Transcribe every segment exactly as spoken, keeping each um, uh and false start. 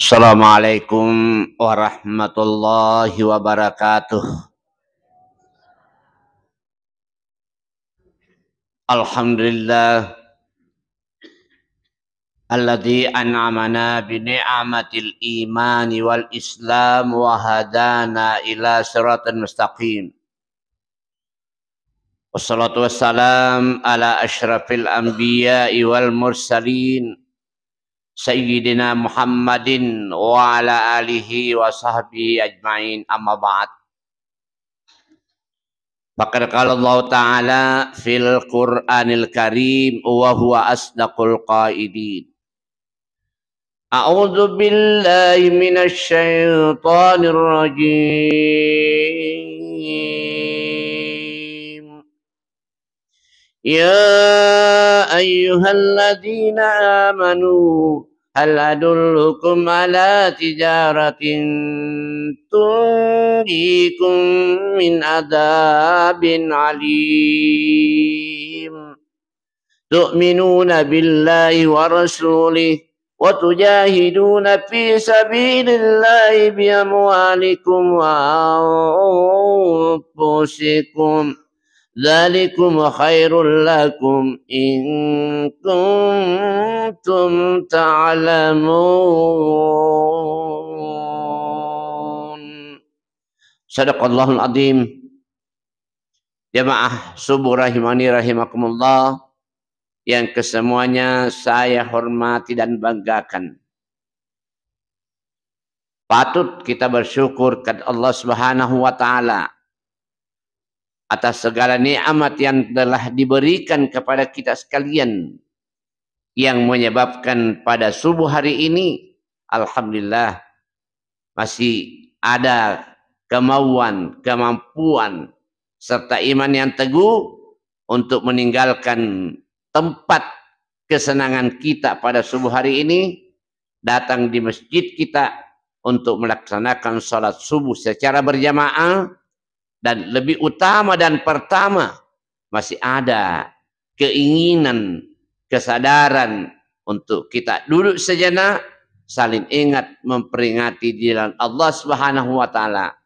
Assalamualaikum warahmatullahi wabarakatuh. Alhamdulillah, alladzi an'amana bi ni'matil imani wal islam wa hadana ila siratal mustaqim. Wassalatu wassalam ala asyrafil anbiya'i wal mursalin, sayyidina Muhammadin wa ala alihi wa sahbihi ajmain, amma ba'd. Faqad qala Allahu ta'ala fil Qur'anil Karim wa huwa asdaqul qailin. A'udzu billahi minasy syaithanir rajim. Ya ayyuhalladzina amanu, hal adullukum ala tijaratin tunjikum min adzabin alim. Tu'minuna billahi wa rasulih wa tujahiduna fi sabilillahi bi amwalikum wa anfusikum. Dzalikum khairul lakum in kuntum ta'lamun. Sadaqallahul adzim. Jamaah subuh rahimani rahimakumullah, yang kesemuanya saya hormati dan banggakan. Patut kita bersyukur kepada Allah Subhanahu wa Ta'ala atas segala nikmat yang telah diberikan kepada kita sekalian, yang menyebabkan pada subuh hari ini, alhamdulillah, masih ada kemauan, kemampuan, serta iman yang teguh untuk meninggalkan tempat kesenangan kita pada subuh hari ini, datang di masjid kita untuk melaksanakan salat subuh secara berjamaah, dan lebih utama dan pertama, masih ada keinginan, kesadaran untuk kita duduk sejenak, saling ingat, memperingati di jalan Allah Subhanahu wa Ta'ala,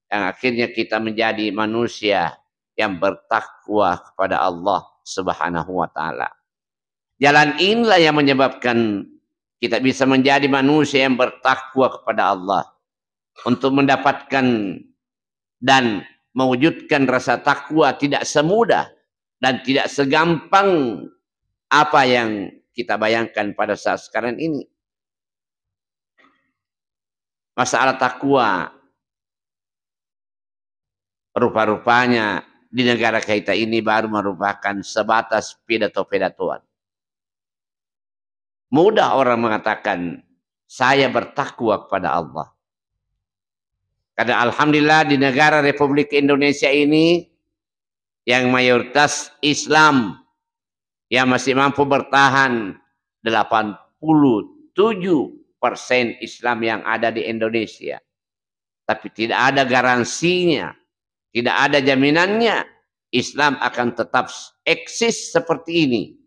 yang akhirnya kita menjadi manusia yang bertakwa kepada Allah Subhanahu wa Ta'ala. Jalan inilah yang menyebabkan kita bisa menjadi manusia yang bertakwa kepada Allah. Untuk mendapatkan dan mewujudkan rasa takwa tidak semudah dan tidak segampang apa yang kita bayangkan pada saat sekarang ini. Masalah takwa, rupa-rupanya di negara kita ini baru merupakan sebatas pidato-pidatoan. Mudah orang mengatakan, "Saya bertakwa kepada Allah." Karena alhamdulillah, di negara Republik Indonesia ini yang mayoritas Islam, yang masih mampu bertahan, delapan puluh tujuh persen Islam yang ada di Indonesia. Tapi tidak ada garansinya, tidak ada jaminannya Islam akan tetap eksis seperti ini.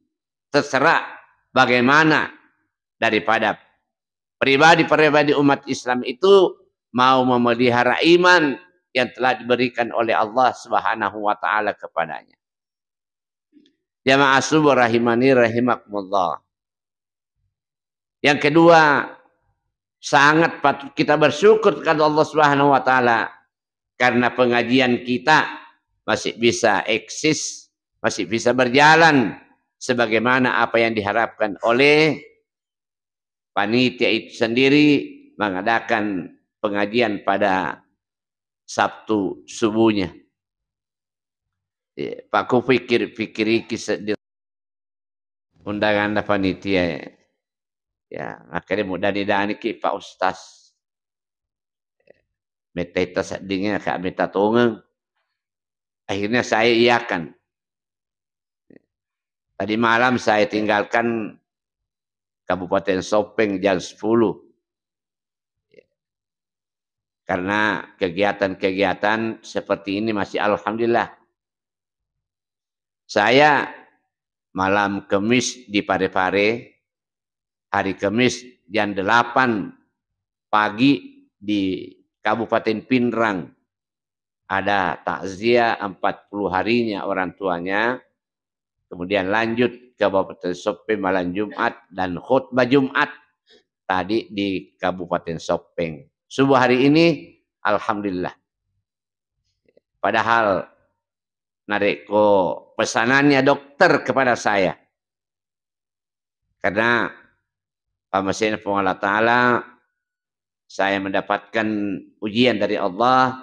Terserah bagaimana daripada pribadi-pribadi umat Islam itu mau memelihara iman yang telah diberikan oleh Allah Subhanahu wa Ta'ala kepadanya. Jamaah subuh rahimani rahimakumullah. Yang kedua, sangat patut kita bersyukur kepada Allah Subhanahu wa Ta'ala karena pengajian kita masih bisa eksis, masih bisa berjalan sebagaimana apa yang diharapkan oleh panitia itu sendiri mengadakan pengajian pada Sabtu subuhnya. Ya, Pak, ku pikir-pikiriki seddi undanganna panitia, ya. Ya, makanya mau dani-daniki Pak Ustaz. Metta-etta seddingnge, Kak, metta tongeng. Akhirnya saya iakan. Tadi malam saya tinggalkan Kabupaten Sopeng jam sepuluh. Karena kegiatan-kegiatan seperti ini masih alhamdulillah. Saya malam Kemis di Pare-Pare, hari Kemis jam delapan pagi di Kabupaten Pinrang, ada takziah empat puluh harinya orang tuanya, kemudian lanjut ke Kabupaten Soppeng malam Jumat dan khutbah Jumat tadi di Kabupaten Soppeng. Subuh hari ini, alhamdulillah. Padahal narekko pesanannya dokter kepada saya, karena pammasena Puang Allah Ta'ala, saya mendapatkan ujian dari Allah,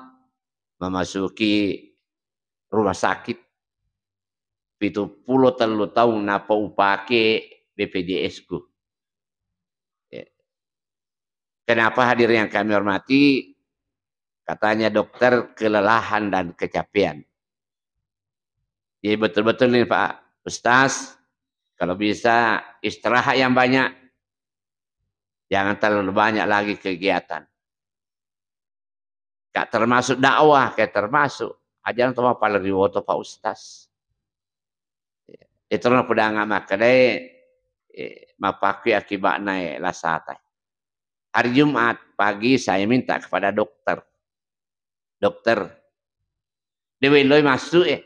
memasuki rumah sakit, pitu pulo tellu taung napa upake B P J S-ku. Ya. Kenapa, hadirin yang kami hormati? Katanya dokter, kelelahan dan kecapean. Jadi betul-betul nih, Pak Ustaz, kalau bisa istirahat yang banyak, jangan terlalu banyak lagi kegiatan. Kak, termasuk dakwah, kayak termasuk. Aja' to mapala riwoto, Pak Ustaz. Itu na pedanga makkedai, eh, mapakui akibatna, eh, lasata. Hari Jumat pagi saya minta kepada dokter. "Dokter, de' uweloi masuk, eh."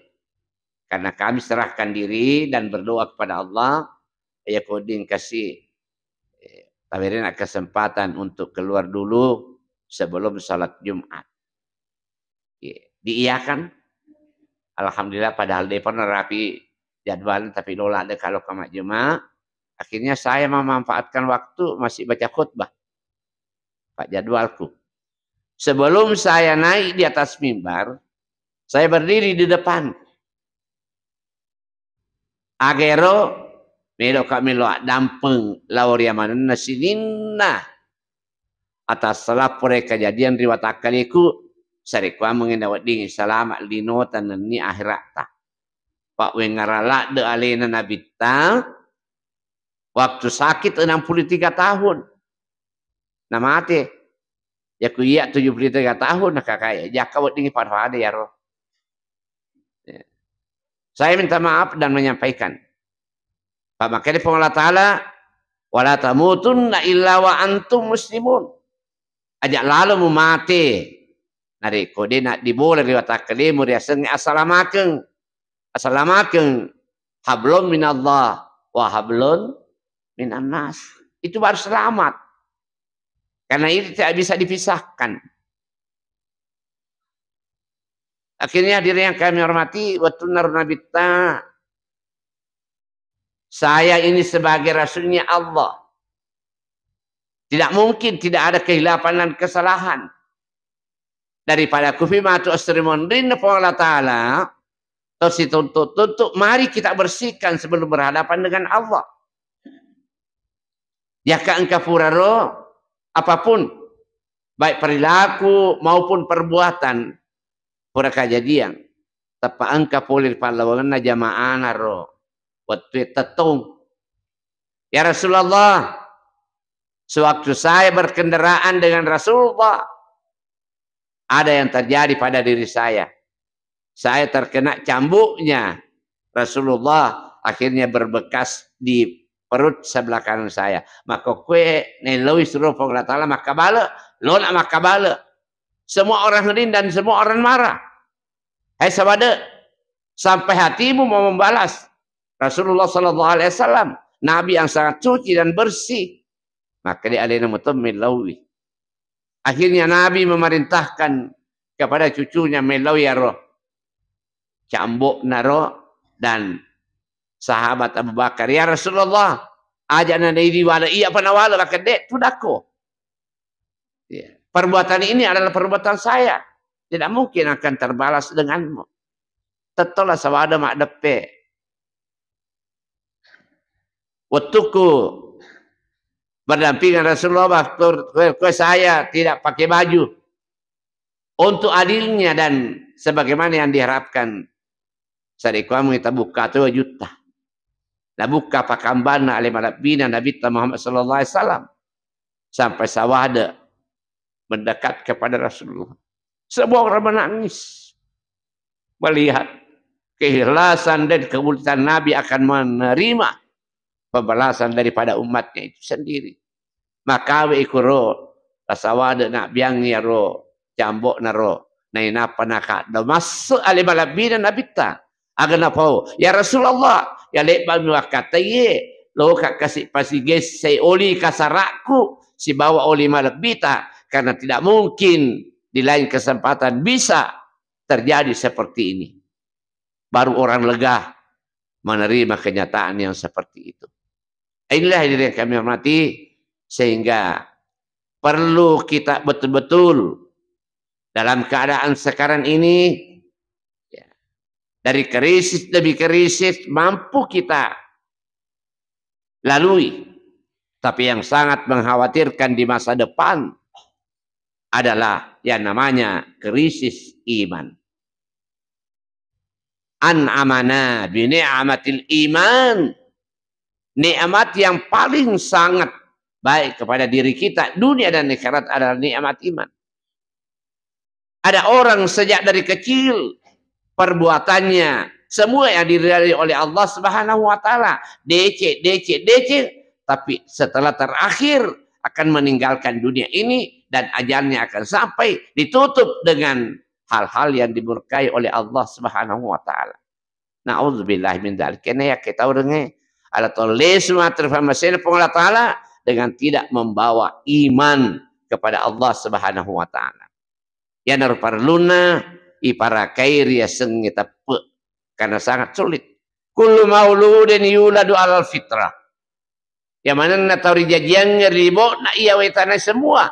Karena kami serahkan diri dan berdoa kepada Allah, ya, ko wedding kasi, eh, tawerena kesempatan untuk keluar dulu sebelum salat Jumat. Iya, diiyakan. Alhamdulillah, padahal de' pernah rapi jadwal, tapi lola de' kalau kama Jumat. Akhirnya saya memanfaatkan waktu masih baca khutbah. Pak, jadwalku. Sebelum saya naik di atas mimbar, saya berdiri di depan. Aga ero, meloka melo addampeng lao ri amanenna sininna atas lapore kejadian ri watakkaleku, sarekkuammengngi naweddingngi salama' linota nennia akheratta. Pawengngara ladde' alena Nabitta, waktu sakit enam puluh tiga tahun. Namate. Yaku iya tujuh puluh tiga tahun, nakakae. Jaka weddingngi pada-pada yaro. Ya. Saya minta maaf dan menyampaikan. Pak, makanya Puang Allah Ta'ala, "Wala tamutunna illa wa antum muslimun." Aja' lalo mumate narekko de' naddibola ri watakkalemu riasengnge assalamakeng. Assalamakeng, hablum minallah wa hablun minannas. Itu baru selamat. Karena itu tidak bisa dipisahkan. Akhirnya, hadirin yang kami hormati, wettunna ro Nabitta, saya ini sebagai rasulnya Allah. Tidak mungkin tidak ada kehilafan dan kesalahan. Daripada kufi matu asri monrinna Puang Allah Ta'ala, to situntut-tuntut, mari kita bersihkan sebelum berhadapan dengan Allah. Jaka engka puraro, apapun, baik perilaku maupun perbuatan, pura kajadian, teppa engka pole ri pallawangenna jamaana ro wettue tettong. "Ya Rasulullah, sewaktu saya berkendaraan dengan Rasulullah, ada yang terjadi pada diri saya. Saya terkena cambuknya Rasulullah, akhirnya berbekas di perut sebelah kanan saya." Maka kue neloi suruh Puang Allah Ta'ala makkabale, lona makkabale. Semua orang hening dan semua orang marah. Hai sabade, sampai hatimu mau membalas Rasulullah sallallahu alaihi wasallam, Nabi yang sangat suci dan bersih. Maka dia alena muto mellauwi. Akhirnya Nabi memerintahkan kepada cucunya, mellaui aro cambokna ro dan sahabat Abu Bakar, "Ya Rasulullah, aja' na idi wale, iya pa nawale." Maka de' tudakko. Ya. Perbuatan ini adalah perbuatan saya. Tidak mungkin akan terbalas denganmu. Tettola sawada maddeppe. Wettukku berdampingan Rasulullah, waktu saya tidak pakai baju. Untuk adilnya dan sebagaimana yang diharapkan. Sarekkuammengngi tabukka to wajutta. Nabukka pakambanna ale malebbina Nabitta Muhammad sallallahu alaihi wasallam. Sampai sawada mendekat kepada Rasulullah. Semua orang menangis melihat keikhlasan dan kemuliaan Nabi akan menerima pembalasan daripada umatnya itu sendiri. Maka we ikuro Lasawade nabbiang iyaro cambo'naro. Nainappa nakaddo masse ale malebbina Nabitta. Aga napau, "Ya Rasulullah, ya lebbami wakkataiye, loka kasi pasigessai oli kasarakku sibawa oli malebbita, karena tidak mungkin di lain kesempatan bisa terjadi seperti ini." Baru orang lega menerima kenyataan yang seperti itu. Inilah hadirin yang kami hormati, sehingga perlu kita betul-betul dalam keadaan sekarang ini, ya, dari krisis demi krisis mampu kita lalui. Tapi yang sangat mengkhawatirkan di masa depan adalah yang namanya krisis iman. An'amana bi ni'matil iman. Nikmat yang paling sangat baik kepada diri kita, dunia dan akhirat, adalah nikmat iman. Ada orang sejak dari kecil, perbuatannya, semua yang diridai oleh Allah Subhanahu wa Ta'ala, decek, decek, decek, tapi setelah terakhir akan meninggalkan dunia ini dan ajalnya akan sampai, ditutup dengan hal-hal yang dimurkai oleh Allah Subhanahu wa Ta'ala. Na'udzubillah min dzalik. Kena ya kita orangnya, Allah Ta'ala semua terfirman Puang Allah Ta'ala dengan tidak membawa iman kepada Allah Subhanahu wa Ta'ala. Yang parlunna iparakai riasengnge teppe, karena sangat sulit. Kullu mauludin yuladu alal fitrah. Yang manenna tau rijajiangnge ri libo'na iya wetana semua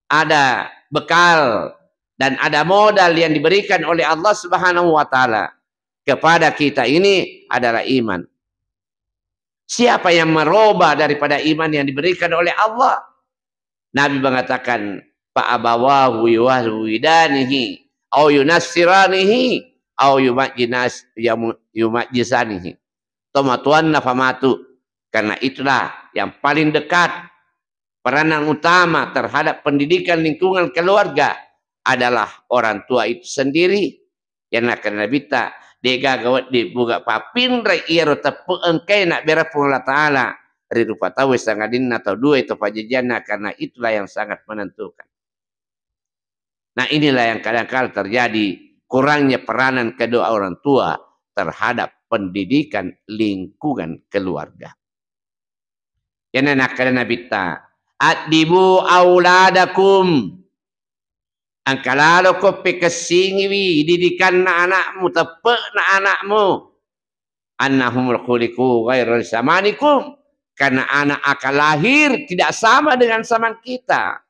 ada bekal dan ada modal yang diberikan oleh Allah Subhanahu wa Ta'ala kepada kita ini adalah iman. Siapa yang merubah daripada iman yang diberikan oleh Allah? Nabi mengatakan, "Fa abawahu yuhawwidanihi, au yunassiranihi, au yumajjinas-, yamu-, yumajjisanihi." Tomatuanna famatu. Karena itulah yang paling dekat, peranan utama terhadap pendidikan lingkungan keluarga adalah orang tua itu sendiri. Yang nakkeda Nabitta, de'gaga wedding buga papinrai iyaro teppe engkai nabbere Puang Allah Ta'ala ri rupa tau sangadinna tau dua itu pajajianna, karena itulah yang sangat menentukan. Nah, inilah yang kadang-kala terjadi, kurangnya peranan kedua orang tua terhadap pendidikan lingkungan keluarga. Yana nakkeda Nabitta, "Addibu auladakum." Engka laloko pekessingiwi didikanna anakmu, teppe'na anakmu. "Annahum khuliqu ghaira samanikum." Karena anak akan lahir tidak sama dengan zaman kita.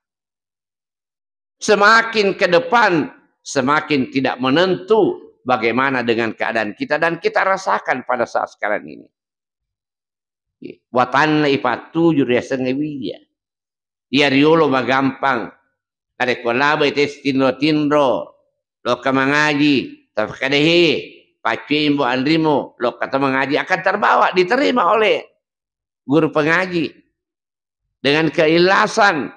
Semakin ke depan, semakin tidak menentu bagaimana dengan keadaan kita, dan kita rasakan pada saat sekarang ini. Watanna ipattuju riasengnge wiya. Iya riolo magampang. Narekko labai tes tinro-tinro, lokka mangaji, tafakkada, he, paccuimbo anrimo, lokka to mangaji, akan terbawa, diterima oleh guru pengaji dengan keikhlasan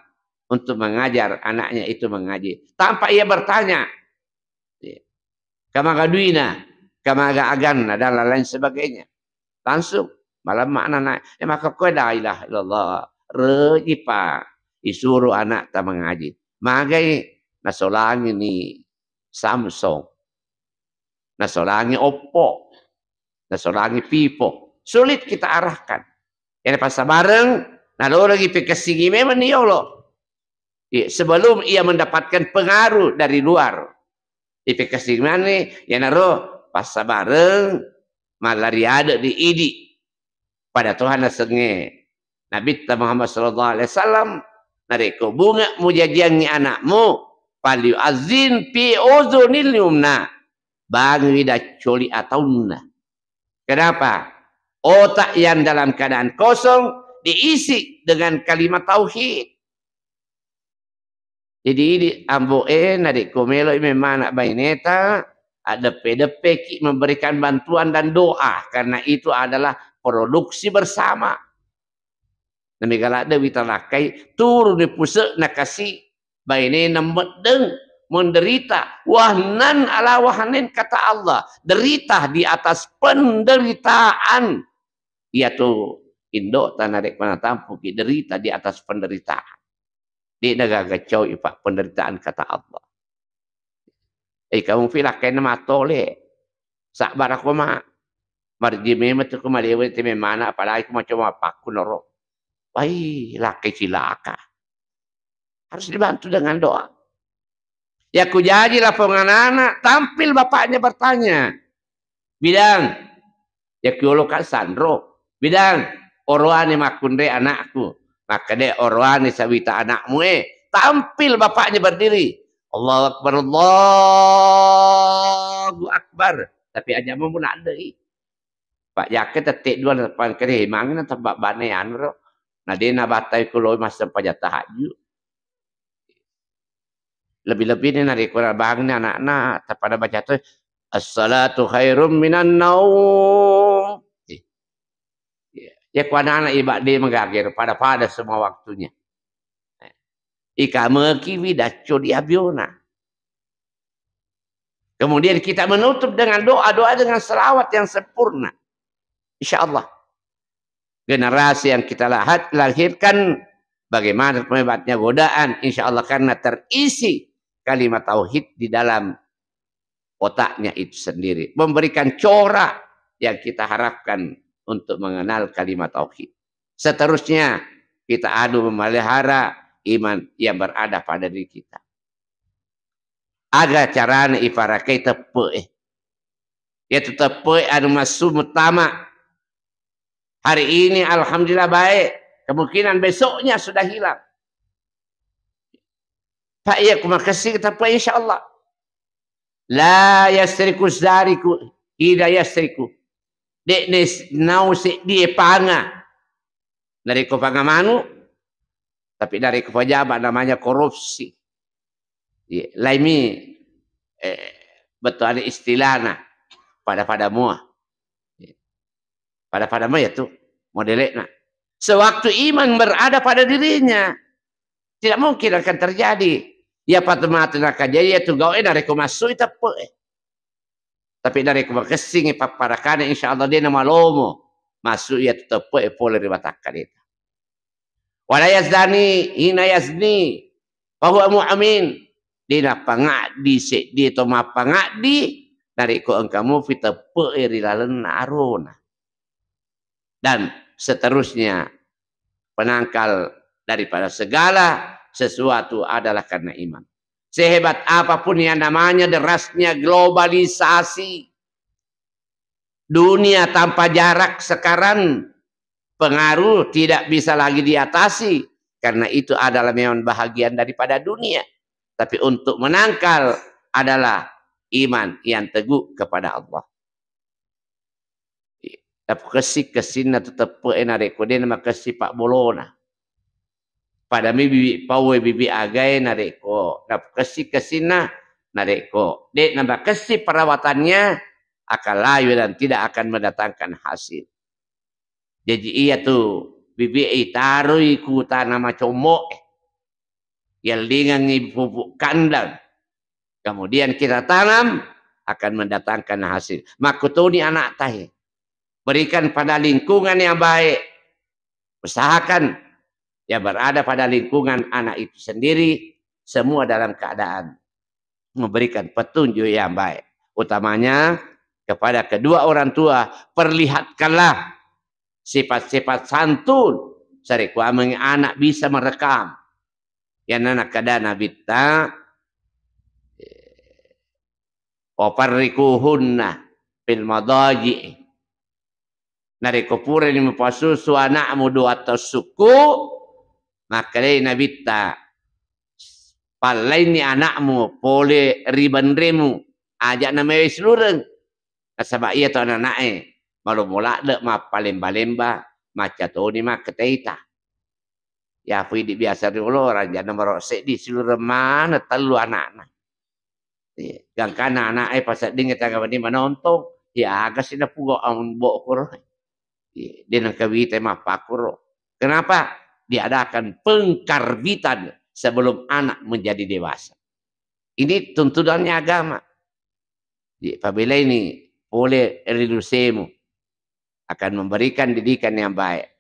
untuk mengajar anaknya itu mengaji. Tanpa ia bertanya, kamaga duina, kamaga aganna, dan lain-lain sebagainya. Langsung malemma anak, eh, maka koe la ilaha illallah. Reji pa isuru anakta mengaji. Magai nasolangini Samsung, nasolangi Oppo, nasolangi Vivo. Sulit kita arahkan. Iyana passabareng, naloreng ipekessingi memang ni yolo. Iya, sebelum ia mendapatkan pengaruh dari luar. Ipekessingi mani, iyanaro passabareng, mallari ade di idi pada toha nasengnge Nabitta Muhammad sallallahu alaihi wasallam, narekko bunga mujajiangngi anakmu, falyu'azzin fi uzunil yumna, bangiwi daccoli ataunna. Kenapa? Otak yang dalam keadaan kosong diisi dengan kalimat tauhid. Jadi, idi ambo e, narekko meloi memang anak baineta, addeppe-deppeki memberikan bantuan dan doa, karena itu adalah produksi bersama. Namega ladde witalakkai, turuni puse'na kasi bainena meddeng, menderita, wahnan ala wahnin, kata Allah, derita di atas penderitaan. Iyatu indota narekko natampuki derita di atas penderitaan. De'na gaga cau ipa penderitaan kata Allah. Eh, kamu fi lakkainna matole. Sabbara ko ma. Marji memang tu ko malewe te memana, apalagi ko macam apa ku noro. Wai, lakkai cilaka. Harus dibantu dengan doa. Ya ku jaji lapong anak-anak, tampil bapaknya bertanya. Bidang, ya ku yolo kan sanro. Bidang, oroane makkunre anakku. Makkeda oroane sawita anakmu e. Tampil bapaknya berdiri. Allahu Akbar, Allahu Akbar. Tapi aja mau mulai. Pak Jake tette dua na pangkere mangi na tebak bane anu ro. Na de na batai kulo massempajang tahajud. Lebih-lebih ni narekko bangun ni anakna, tapada baca tu, "As-salatu khairum minan naum." Eh, iya. Ya ku anak-anak iba de magaga ro, pada-pada semua waktunya. Eh, ikameki wi dacco di abiona. Kemudian kita menutup dengan doa, doa dengan selawat yang sempurna. Insya Allah. Generasi yang kita lahat-, lahirkan, bagaimana pun hebatnya godaan, insya Allah, karena terisi kalimat tauhid di dalam otaknya itu sendiri. Memberikan corak yang kita harapkan untuk mengenal kalimat tauhid. Seterusnya, kita adu memelihara iman yang berada pada diri kita. Aga carana iparakai teppe'e. Yaitu teppe'e anu massu muttama. Hari ini alhamdulillah baik, kemungkinan besoknya sudah hilang. Pak, iya ku makessing teppe'e, insya Allah. La yasriku sariku, ida yasriku. De'ne s-, nau seddie panga. Narekko panga manu, tapi narekko pejabat namanya korupsi. Iya, laimi, eh, betul ada istilahna pada-pada mua. Iya. Pada-pada mua ya tu modelekna. Sewaktu iman berada pada dirinya, tidak mungkin akan terjadi. Ya patu matu nakajadi ya tu gawe narekko masuk teppe'e. Tapi narekko makessingi papparakana, insya Allah de namalomo masuk iya tu teppe'e pole ri watakkaleta. Wala yazdani hina yazni fahuwa mu'min. De napangaddi seddie to mappangaddi narekko engka mufi teppe'e ri lalenna arona. Dan seterusnya, penangkal daripada segala sesuatu adalah karena iman. Sehebat apapun yang namanya derasnya globalisasi, dunia tanpa jarak sekarang, pengaruh tidak bisa lagi diatasi, karena itu adalah memang bahagian daripada dunia. Tapi untuk menangkal adalah iman yang teguh kepada Allah. Napukessi-kessinna tu teppe'e narekko de namakessi pabbolona. Padami bibi paue, bibi agae narekko napukessi-kessinna, narekko de namakessi perawatannya, akan layu dan tidak akan mendatangkan hasil. Jaji iya tu bibi itaroi ku tana macommo'e. Yellingengngi pupuk kandang. Kemudian kita tanam, akan mendatangkan hasil. Makkutoni anakta he. Berikan pada lingkungan yang baik. Usahakan yang berada pada lingkungan anak itu sendiri, semua dalam keadaan memberikan petunjuk yang baik. Utamanya kepada kedua orang tua, perlihatkanlah sifat-sifat santun. Sarekkuameng anak bisa merekam. Yana nakkeda Nabitta, "Wafarriquhunna fil madaji'i." Narekko purani mupasusu anakmu dua tassukku, makkedai Nabitta, "Pallaini anakmu pole ri benremu, aja' namewai silureng." Nasaba' iya to anana'e malomo ladde' mappalemba-lemba, macca toni makketaita. Yafu idi' biasa riolo, ranjanna maro seddi, silureng maneng tellu ana'na. Iya, gangkanna ana'e paseddingnge tanga wenni manontong, iya aga si napugau ambo' koro. Iya, de' nengka wita mappakkuro. Kenapa? Diadakan pengkarbitan sebelum anak menjadi dewasa. Ini tuntunannya agama. Iya, pabelaini pole ri lusemu. Akan memberikan didikan yang baik.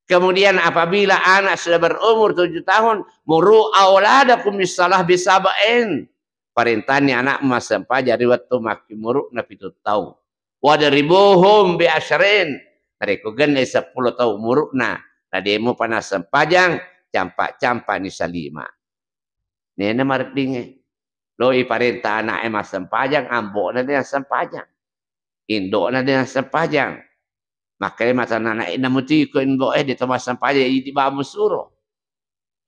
Kemudian apabila anak sudah berumur tujuh tahun, muru auladakum bis-shalah bi sab'in. Parentani anakmu massempajang ri wettu makkimuru'na pitu taung. Wadribuhum bi asyrin. Narekko genne seppulo taung umuru'na, na de mupa nassempajang, campa-campani salima. Nena mareddingnge. Lo iparenta ana'e massempajang, ambo'na de nassempajang. Indo'na de nassempajang. Makkai mata ana'e namutiko indo'e de to massempajang, idi bamu suro.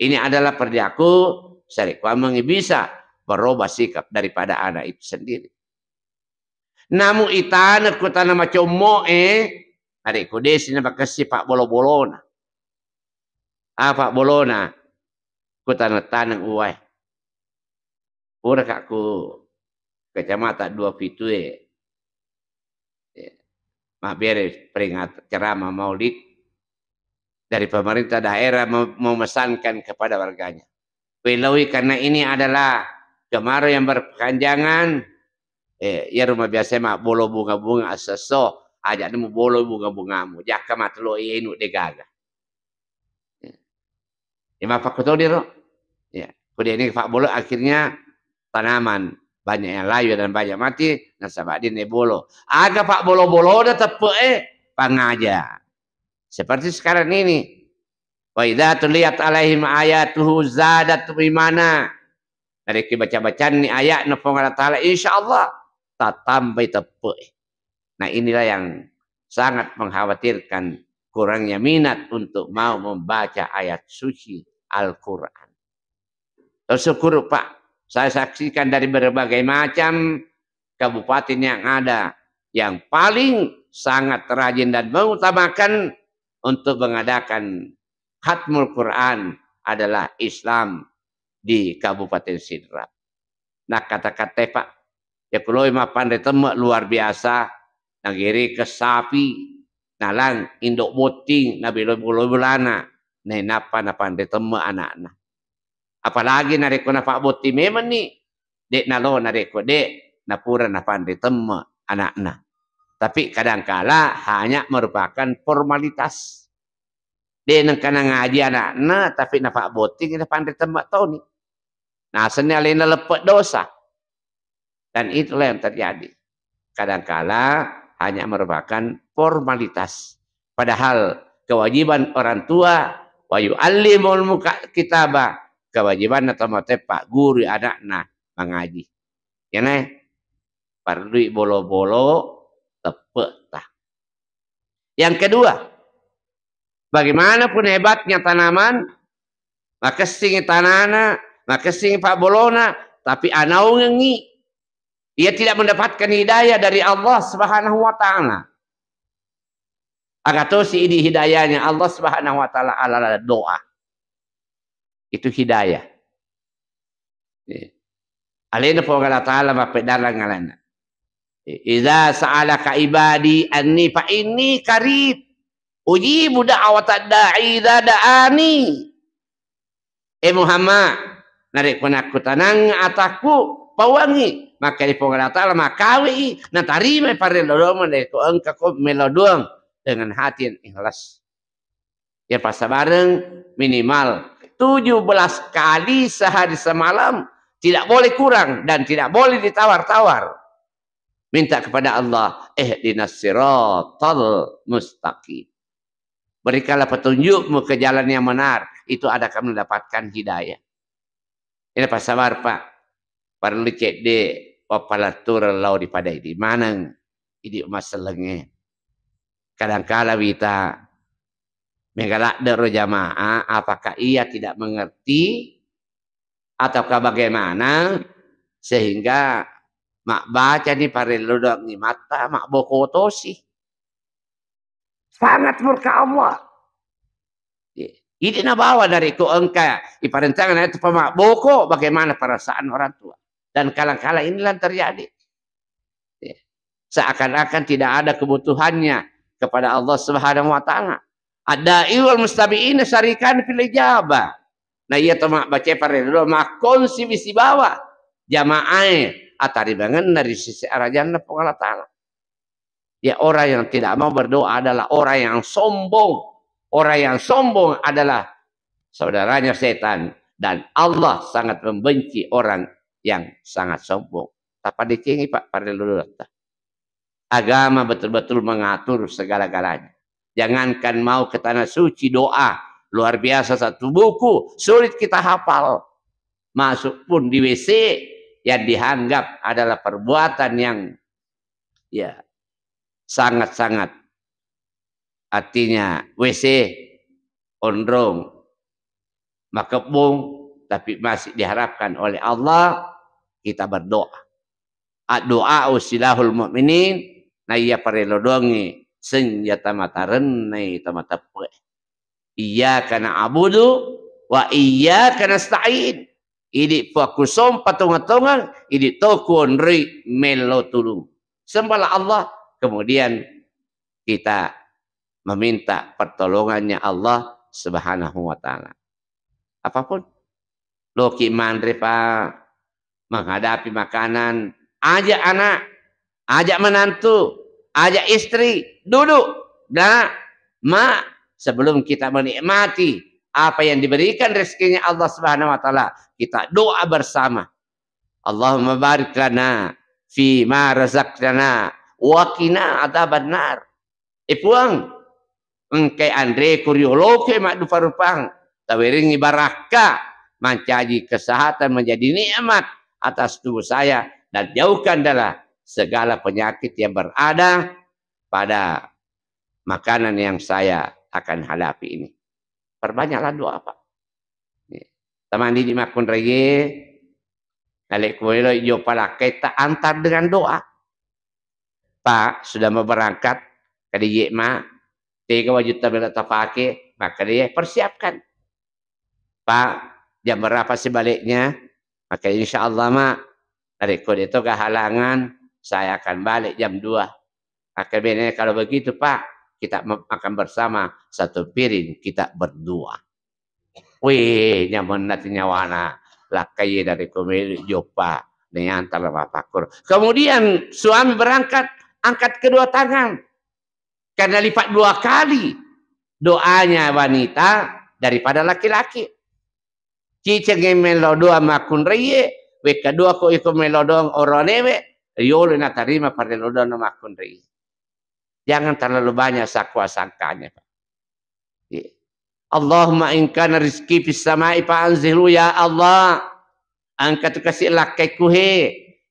Ini adalah perilaku sarekkuammengngi bisa merubah sikap daripada anak itu sendiri. Namu itana ku tana macommo'e, narekko desi na makessi pabbolo-bolona. Apa bolona? Ku taneng-taneng uwae. Pura ka ku kecamatan dua pitu e. Ya. Mabbere peringat ceramah maulid dari pemerintah daerah mem-, memesankan kepada warganya. Peloi karena ini adalah kemarau yang berkepanjangan. Eh, ya rumah biasa mabbolo bunga-bunga asesso, aja nemu bolo bunga-bungamu. Jaka matelo enu degaga. Ya. Ya, mappakkutodiro. Ya, ko de ni pabbolo akhirnya tanaman banyak yang layu dan banyak mati, nasaba de nabolo. Aga pabbolo-bolona teppe'e, pangaja. Seperti sekarang ini. Wa idza tuliyat alaihim ayatuhu zadathum imana. Narekko baca-bacanni ayatna Puang Allah Taala, insyaallah tatambai teppe'e. Nah, inilah yang sangat mengkhawatirkan, kurangnya minat untuk mau membaca ayat suci Al-Quran. Syukur, Pak, saya saksikan dari berbagai macam kabupaten yang ada, yang paling sangat rajin dan mengutamakan untuk mengadakan khatmul Quran adalah Islam di Kabupaten Sidrap. Nah, kata-kata, Pak, ya kuloi mappanre temme luar biasa, nagere ke sapi, nalang indo botting, nabelo bolo bolana, nainappa napanre temme anakna. Apalagi narekko napabbotting memenni, de nalo narekko de napura napanre temme anakna. Tapi kadangkala hanya merupakan formalitas. De nengka nangaji anakna, tapi napabbotting napanre temme toni. Nasenni alena leppe dosa. Dan itulah yang terjadi. Kadangkala hanya merupakan formalitas. Padahal kewajiban orang tua, wa yu'allimul muka-, kitaba, kewajibanna tomatoa pagguru anakna mangaji. Iyanae parellui bolo-bolo teppe'ta. Yang kedua, bagaimanapun hebatnya tanaman, makessingi tanana, makessingi pabbolona, tapi anaungengngi, ia tidak mendapatkan hidayah dari Allah Subhanahu wa Ta'ala. Aga tosi idi hidayahnya Allah Subhanahu wa Ta'ala ala doa. Itu hidayah. Iya. Alena Puang Allah Ta'ala mappeddarang alena. Idza sa'alaka ibadi anni fa inni qarib. Ujibu da'watad da'i idza da'ani. Eh Muhammad, narekko nakkutanang atakku, pauangngi. Maka di Puang Allah Ta'ala makawi, natarima parello doang, narekko engka ko melo doang dengan hati yang ikhlas. Ya, passabareng minimal tujuh belas kali sehari semalam, tidak boleh kurang dan tidak boleh ditawar-tawar. Minta kepada Allah, "Ihdinas siratal mustaqim." Berikanlah petunjukmu ke jalan yang benar, itu ada kamu mendapatkan hidayah. Ina passabar, Pak. Parellu cedde wappalettureng lao ri pada idi maneng, idi massellengnge. Kadangkala wita mega ladde ro jamaah, apakah ia tidak mengerti ataukah bagaimana sehingga mabbacani parellu doang imatta mabboko tosi. Sangat murka Allah. Iya. Idi nabawa narekko engka iparentangeng itu pemabboko, bagaimana perasaan orang tua. Dan kadangkala inilah terjadi. Iya. Seakan-akan tidak ada kebutuhannya kepada Allah Subhanahu wa Ta'ala. Ad-da'i wal mustabi'ina syarikan fil ijabah. Nah, iya to mabbaca parellu makkonsi bisi bawa jamaae ataribangenna ri sisi arajanna Puang Allah Ta'ala. Ya, orang yang tidak mau berdoa adalah orang yang sombong, Orang yang sombong adalah saudaranya setan, dan Allah sangat membenci orang yang sangat sombong. Tapadecengi, Pak, parellu-rellatta. Agama betul-betul mengatur segala-galanya. Jangankan mau ke tanah suci, doa luar biasa, satu buku sulit kita hafal. Masuk pun di W C yang dianggap adalah perbuatan yang, ya, sangat-sangat, artinya W C, onrong, makebbong, tapi masih diharapkan oleh Allah kita berdoa. Addu'a silahul mu'minin, naiya parello doangngi senjata matarennai tamateppe. Iyyaka na'budu wa iyyaka nasta'in. Idi' Puakku sompa tongeng-tongeng, idi' to kuonroi mello tulung. Sembahlah Allah, kemudian kita meminta pertolongannya Allah Subhanahu wa Ta'ala. Apapun. Loki manre, Pak, menghadapi makanan, ajak anak, ajak menantu, ajak istri, duduk, Nak, Mak, sebelum kita menikmati apa yang diberikan rezekinya Allah Subhanahu wa Ta'ala, kita doa bersama. Allahumma barik lana fi ma razaqtana wa qina adzabannar. E Puang, engkai anreku rioloku e maddupa-rupang, tawerengngi barakka, mancaji kesehatan menjadi nikmat atas tubuh saya, dan jauhkanlah segala penyakit yang berada pada makanan yang saya akan hadapi ini. Perbanyaklah doa, Pak. Tamani di makkunraie, nalekko elo joppa lakkaita, antar dengan doa. Pak, sudah mau berangkat, kadi ye, Mak, tega wajutta melo tapake, maka dia persiapkan. Pak, jam berapa sih baliknya? Maka insya Allah, Mak, narekko de toga halangan, saya akan balik jam dua. Maka bene, kalau begitu, Pak, kita me-, makan bersama satu piring, kita berdua. Wih, nyamenna tu nyawana lakkaie narekko melo joppa, neantara mappakkuro. Kemudian suami berangkat, angkat kedua tangan. Karena lipat dua kali doanya wanita daripada laki-laki. Ciceng melo doang makkunraie, wekka dua ko iko melo doang oroanewe, riolo natarima parello doang makkunraie. Jangan terlalu banyak sakwa sangkanya, Pak. Iya. Allahumma in kana rizki fis samai fa anzilhu, ya Allah. Engka tu kasi lakkaiku he,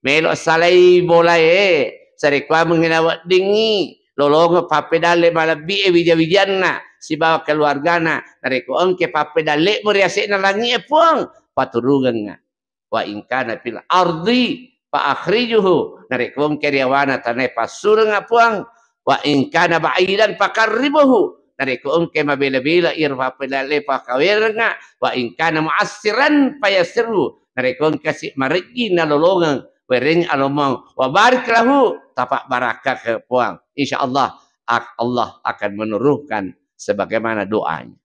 melo salai bolae, sarekkuameng na weddingngi, lolongeng pappedalle malebbi e wija-wijanna sibawa keluargana, narekko engke pappedallemu ri ase'na langi e Puang, paturugengnga. Wa in kana fil ardi fa akhrijuhu, narekko engka ri yawana tanae passurengnga Puang, wa in kana ba'idan fa qarribuhu, narekko engka mabela-bela iro pappedalle pakawerengnga, wa in kana mu'assiran fa yassirhu, narekko engka si marejji nalolongeng, wereng alomong, wa barik lahu, tapabbarakka ke Puang. Insya Allah, ak-, Allah akan menurunkan sebagaimana doanya.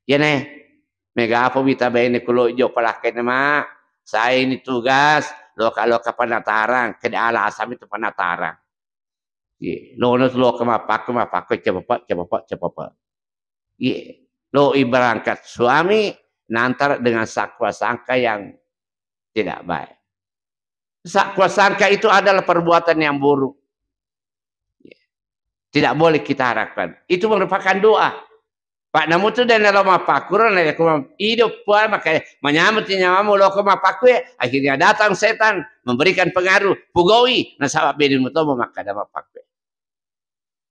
Iyana e, mega apa wita baine kulo joppa lakkaina, Mak, saya ini tugas, loka-loka penatarang, kede alasami tu penatarang. Iya, lono tu loka mappakku, mappakku, cepepe, cepepe, cepepe. Iya, lo iberangkat suami, nantar dengan sakwa sangka yang tidak baik. Sakwa sangka itu adalah perbuatan yang buruk. Tidak boleh kita harapkan. Itu merupakan doa. Pak, namu tu dan dalam mappakku, na yaku mam-, ido Puang, maka manyamut nyawamu loko mappakku ya. Akhirnya datang setan memberikan pengaruh, pugoi, nasaba bene mutomo maka ada mappakku.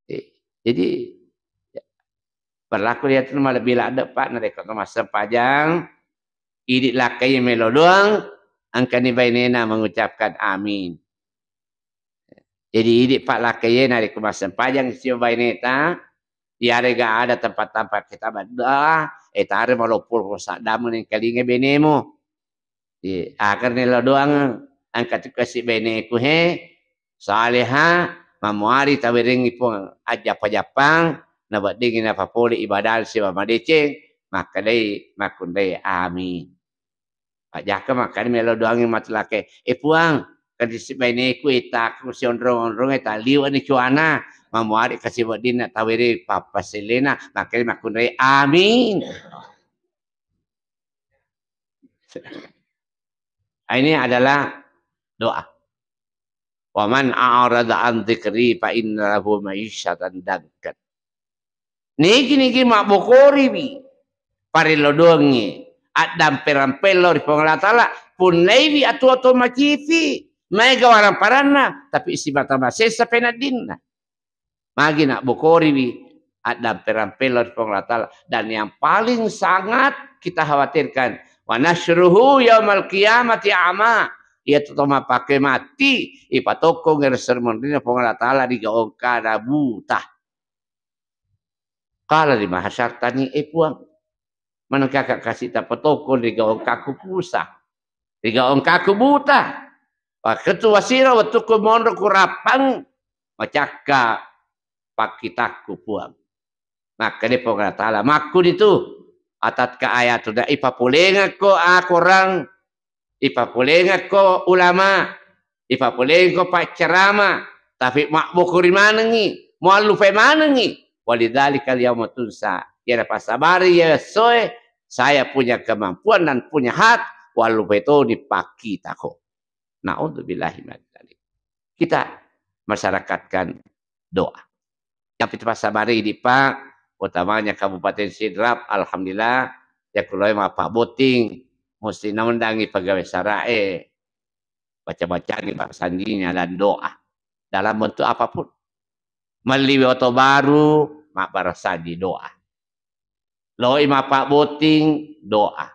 Eh, jadi, ya, berlaku ya tu malebbi ladde, Pak, narekko massempajang, idi lakkai melo doang, engkani bainena mengucapkan amin. Jadi, idi, Pak, lakkaie narekko massempajang sio baineta, iyarega ada tempat-tempat kita berdoa, eh, tare maloppo saddamu nengkalinga benemu. Iya, agar nelo doang, engka tu kasi beneku he, saleha, mamuari tawerengi Puang ajjappa-jappang, naweddingi napapole ibadah sibawa madeceng, makkedai makkunrai amin. Pajjaka makkeda melo doangngi matu lakkae, "Eh, Puang, kan isi baineku, etaku sionrong-onrong, eh, taliwani cuana, mamuari kasi weddinna tawere pappaselena, makanya makkunrai amin. Ini adalah doa. Wa man a'rada an dzikri fa inna lahu ma'isyatan dankan. Nigi-nigi mabbokoriwi parello doangnge, addampe-rampe lao ri Puang Allah Ta'ala, punnaiwi atuo-tuo macifi, maega waramparanna, tapi simata masessa peneddinna. Magi nabbokoriwi addampe-rampe lao ri Puang Allah Ta'ala. Dan yang paling sangat kita khawatirkan, wa nahsyuruhu yaumal qiyamati a'ma. Iya tu to mappake mati, ipatokkong ero sermonrina Puang Allah Ta'ala ri gaongkana buta. Qala lima hasyartani, eh Puang, manengka kasi tapatokkong ri gaongkaku pusa, ri gaongkaku buta. Waktu wasira wettukku monro kurappang macakka pakkitakku Puang. Makkeda Puang Allah Ta'ala, makkunitu atatka ayatuna, ipapolengekko akorang, ipapolengekko ulama, ipapolengekko paccarama, tapi mabbokori manengngi, muallupai manengngi. Walidzalikal yauma tunsa. Iyana passabari iya essoe, saya punya kemampuan dan punya hak, wallupai toni pakkitako. Naudzubillahi min dzalik. Kita masyarakatkan doa. Yang kita passabari di Pak, utamanya Kabupaten Sidrap, alhamdulillah, ya kuloe mappabbotting, musti naundangi pegawai sarae, baca-bacangi barasanjinya dan doa dalam bentuk apapun. Melli oto baru, mabbarasanji doa. Loi mappabbotting, doa.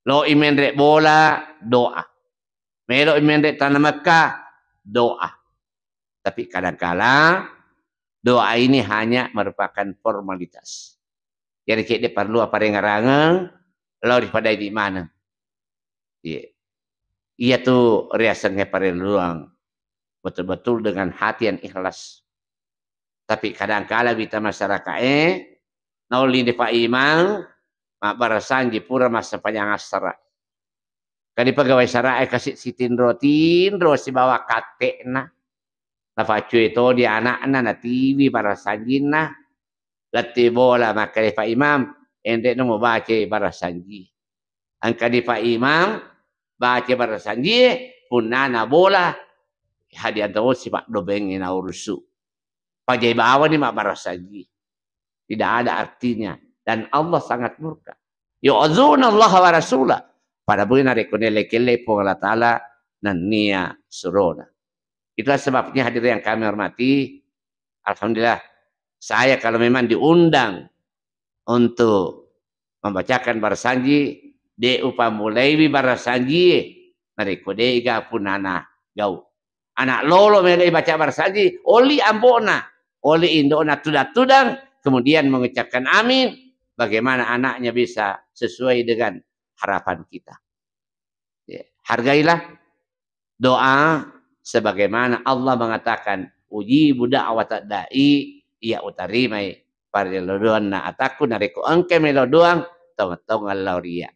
Loi menre bola, doa. Meloi menre tanah Mekah, doa. Tapi kadangkala doa ini hanya merupakan formalitas. Jadi cedde perlu aparengarangeng, lao ripadai di mana. Iya. Iya tu riasengnge parelluang betul-betul dengan hati yang ikhlas. Tapi kadangkala wita masyarakae naolli de Pak Imang mabbarasanji pura massempajang assara. Kadi pegawai sarae kasi sitinro-tinro sibawa katte'na. Nafaccue toni ana'na natiwi barasanjinna. Lettu bola makkeda Pak Imam, enre'no mubacai barasanji. Engka di Pak Imam baca barasanjie, punnana bola hadiang tau sipaddobengnge naurusu. Pajai bawani mabbarasanji. Tidak ada artinya. Dan Allah sangat murka. Yu'adzuna Allah wa rasulah. Pada buina rekko nele kelle Puang Allah Ta'ala nennia surona. Itulah sebabnya hadirin yang kami hormati, alhamdulillah, saya kalau memang diundang untuk membacakan barasanji, de upammulaiwi barasanjie narekko de'ga punnana gau. Anak lolo melo ibaca barasanji, oli ambo'na, oli indo'na tudang-tudang, kemudian mengucapkan amin, bagaimana anaknya bisa sesuai dengan harapan kita. Ya, hargailah doa sebagaimana Allah mengatakan, "Ujibu da'watad da'i," iya utarimai parello doanna atakku narekko engka melo doang tongeng-tongeng lao ria.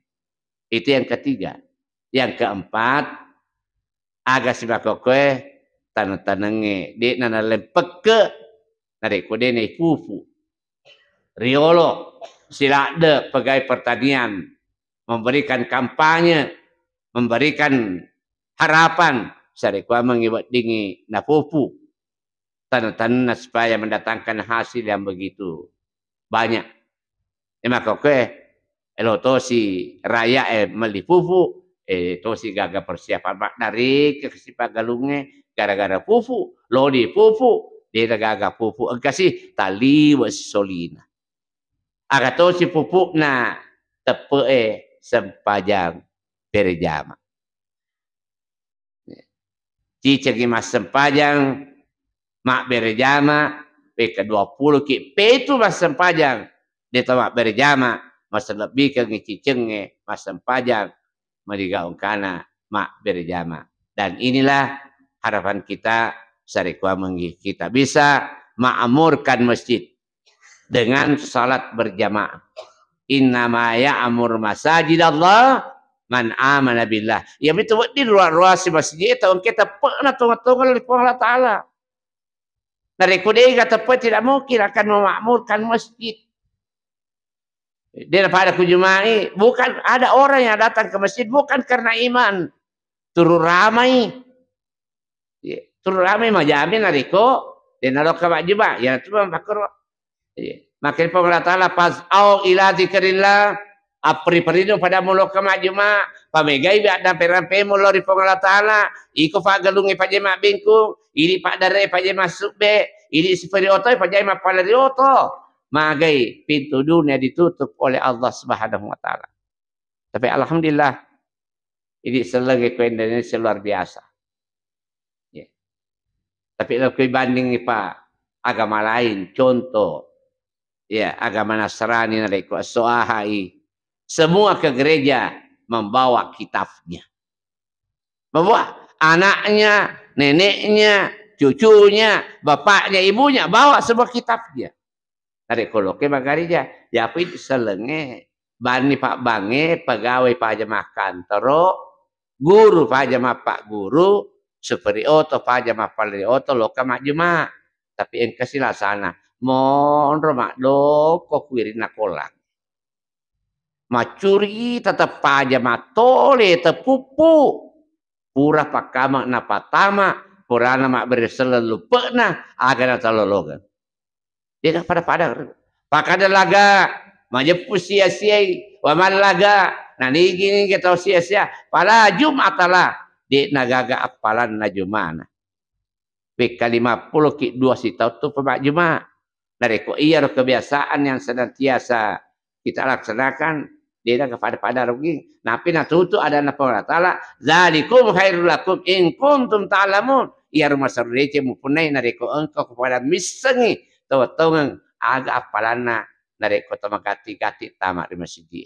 Itu yang ketiga. Yang keempat, aga simakokkoe taneng-tanengnge de'na nalempekke narekko de naipupu. Riolo siladde pegawai pertanian memberikan kampanye, memberikan harapan, sarekkuammengngi weddingngi napupu. Taneng-tanenna supaya mendatangkan hasil yang begitu banyak. E makkokkoe, elo tosi rakyat e melli pupu, e tosi gaga persiapan maddareke kasi paggalungnge gara-gara pupu, lodi pupu, dena gaga pupu, engkasi taliwe si solina. Aga tosi pupukna teppe'e sempajang berjama. Cicengngi massempajang mabbere jama, wekka dua puluh ki petu massempajang, de to mabbere jama, maselebbikengngi cicengnge massempajang, marigaungkana mabbere jama. Dan inilah harapan kita, sarekkuammengngi kita bisa ma'murkan masjid dengan salat berjamaah. Innama ya'mur masajidallah man amana billah. Iya mitu wedding ruwa-ruwasi masjid e tau engka teppe'na tongeng-tongeng ri Puang Allah Ta'ala. Narekko de'ga teppe, tidak mungkin akan memakmurkan masjid. Dia pada kujumai, bukan, ada orang yang datang ke masjid bukan karena iman, turu ramai. Iya, turu ramai majami narekko de'na lokka majjuma, ya tu makkoro. Iya. Makkeda Puang Allah Taala, "Fas'au ila dzikrillah." Apperi-perino pada mu lokka majjuma, pamegai addampeng-rampengmu lao ri Puang Allah Taala, iko paggalungnge paja mabbengkung, idi paddaree paja massubbe, idi siperi oto paja mappalari oto. Magai pintu dunia ditutup oleh Allah Subhanahu wa Taala. Tapi alhamdulillah, idi selleng ko Indonesia luar biasa. Ya. Tapi kalau kau banding, Pak, agama lain, contoh, ya, agama Nasrani narekko esso ahai, semua ke gereja membawa kitabnya. Membawa anaknya, neneknya, cucunya, bapaknya, ibunya, bawa semua kitabnya. Narekko lokka maggareja, yapi sellengnge, banni pabbangnge, pegawai paja makkantoro, guru paja mappagguru, superi oto paja mappalari oto, lokka majjuma. Tapi engka si lasana, monro maddokko kuirinna kolang. Maccuri tetep paja mattole tepuppu. Pura pakkama napattama, purana mabbere selleng luppe'na, aga natalolongeng. De'na pada-pada. Pakkada laga, majeppu sia-siai, wa man laga, nanigi-nigi tau sia-sia, fala jum'atalah, de'na gaga appalanna jumana. Wekka lima pulo ki dua sitaung tu pemajjuma. Narekko iyaro kebiasaan yang senantiasa kita laksanakan, de'na pada-pada rugi. Napi natutu adanna Puang Allah Taala, "Dzalikum khairul lakum in kuntum ta'lamun." Iyaro maseru deceng mupunnai narekko engka ko pada missengi tau-tongeng aga appalanna narekko to magatti-gatti tama ri masigi.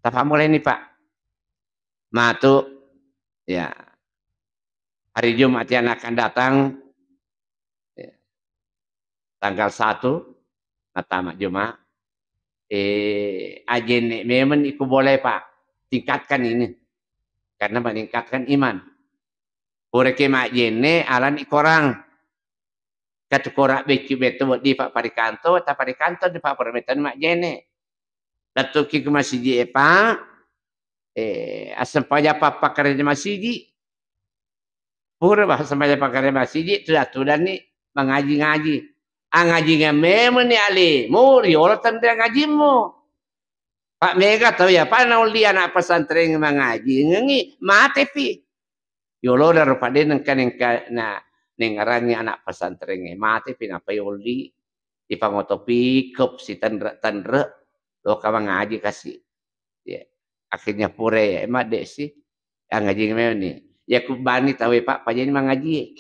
Tapammulaini, Pak. Matu, ya. Hari Jumat yang akan datang, ya, tanggal satu, matama Jumat, eh, ajenne memang iku boleh, Pak. Tingkatkan ini. Karena meningkatkan iman. Puraki majenne alani korang. Katukorang beccu beto weddi, Pak, parikanto, ta parikanto di Pak, pura metani majenne. Lettuki ke masiji e, Pak, eh, assempaja pappakarena masiji. Pura bah assempaja pappakarena masiji, tuda-tudanni mangaji-ngaji. Angajinga memeni alemu, riolo tenre angajimmu. Pak, mega tau ya, Pak, naulli anak pesantren mangaji, ngengi, matepi. Yolo daro padde nengka, nengka na nengngerangi anak pesantren e, matepi, nappa yolli, ipangoto pikep si tenre-tenre, loka mangaji kasi. Ya. Akhirnya pura ya, emang dek si, angajinga memeni. Ya ku bani tau e, Pak, pajani mangaji.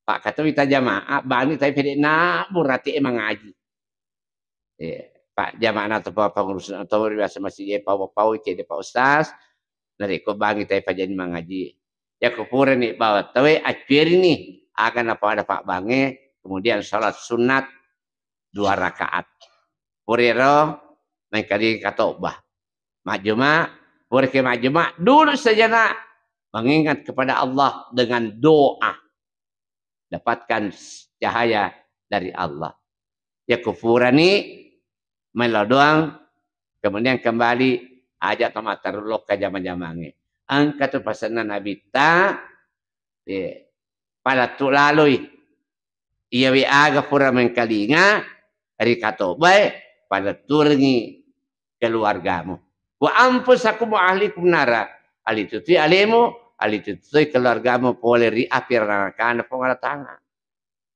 Pak, kata wita jamaah, bani tapi pede na burati e mangaji. Eh, Pak, jamaah atau Pak pengurus atau biasa masih e pau-pau cede Pak Ustaz, narekko bangi tai pajani mangaji. Ya ko purani bawa tawe accuerini aga napada Pak bange, kemudian salat sunat dua rakaat. Purero mengkali katobah. Majjuma, purake majjuma, duduk sejenak mengingat kepada Allah dengan doa. Dapatkan cahaya dari Allah. Ya ko purani mello doang, kemudian kembali aja to matteru lokka jama-jamangnge. Engka tu pasenna Nabitta, eh, palettu laloi. Iyawe aga pura mengkalinga ri katobae, paletturengi keluargamu. Wa anfusakum wa ahlikum nara. Alitutui alemu, alitutui keluargamu pole ri api nerakana Puang Allah Taala.